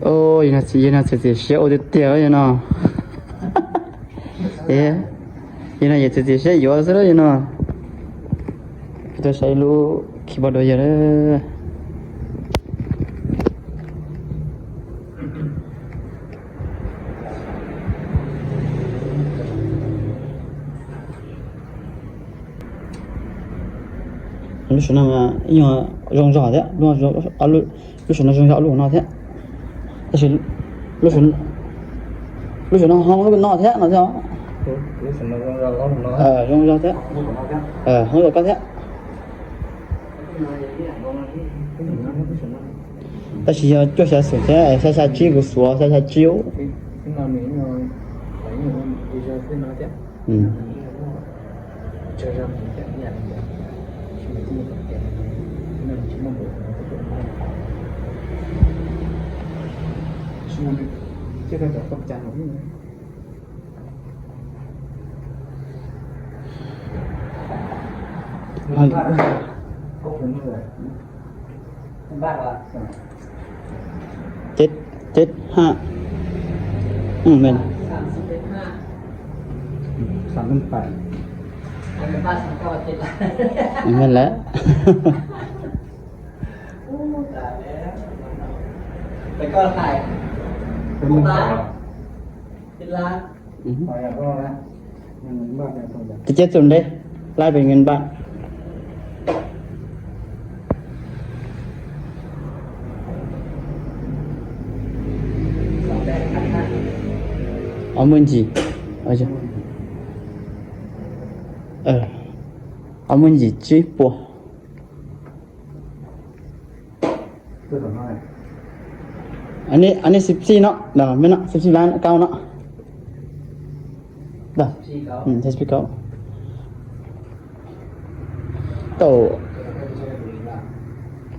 Yog no txiav txiav siab ua tiag tiag yog no. Yog no yog txiav txiav siab yuav xwb yog no. Tuaj saib lub keyboard dua yog. Lub saum no ib nyuag zoo zog thiab, lub saum no zoo zog lub no thiab. Tab sis lub saum no hoob lub no thiab no thiab. Zoo zog thiab. Hoob zoo koj thiab. Tab sis yog cuaj xya xum thiab, xya xya tsib kuv xuav xya xya tsib. Chết, chết ha. Ừ, mình. Mình lẽ. Tiv ceb txum deb, laib pem nkees npam. Ob muaj ntsis, ob muaj ntsis tsib puas. Aneb xib xib no, xib xib lab kaub no. Xib xib kaub. Tau.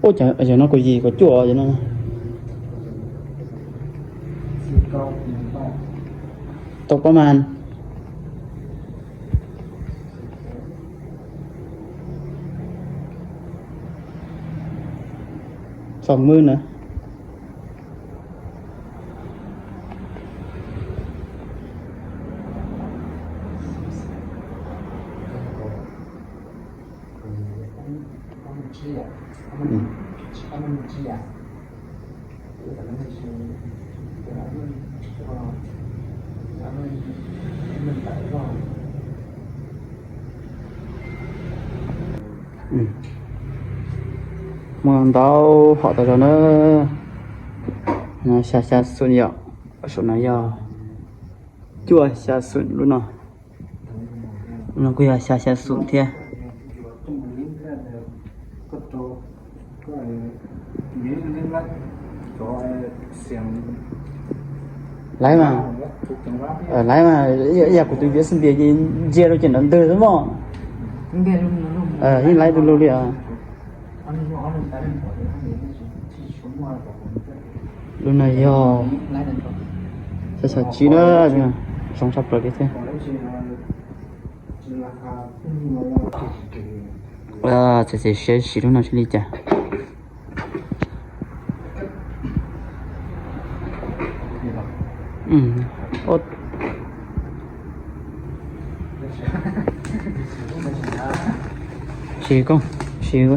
Ua cas no kuv yim kuv cuaj no. Tau pab mas. Txog mwb na. Muaj ntau hom tas zog na. Xya xya xum yom, saum no yog cuaj xya xum lub no. Lub no kuj yog xya xya xum thiab. Laiv mas, laiv mas, ib yam kuv tus U S B ces ntsia rau ces nrov ntwg xwb mog. Yeej laiv du lug li os. Lub no yog xya xya tsib na, zoo tshaj plaws li thiab. Txiav txiav siab siv lub no seb li cas. Siv koj, siv.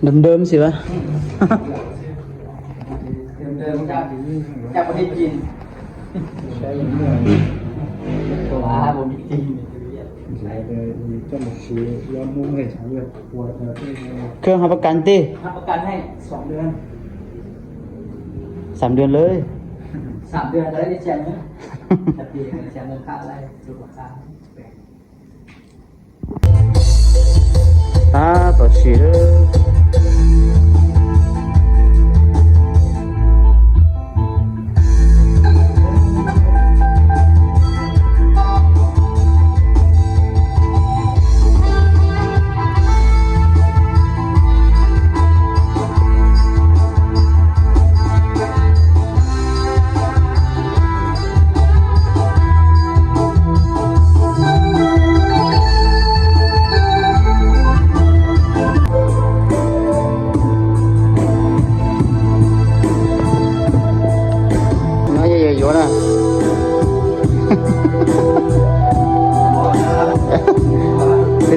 Nrov nrov xwb a. Koj hab pas kas tij. Xam dua lawm. Tab tom siv lawm.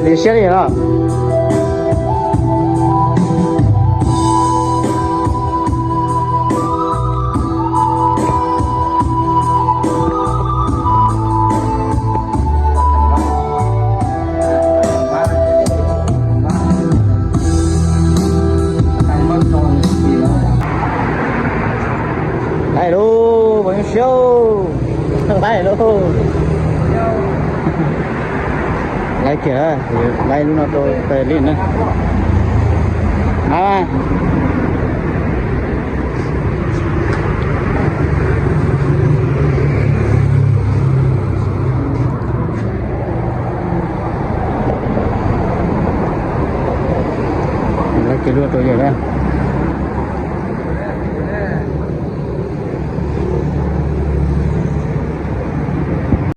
Tiv siab li no. Laij lauj, phooj ywg, laij lauj. Laij kiag, laij lub no rau peb li na. Laij kiag lub rau yawg na.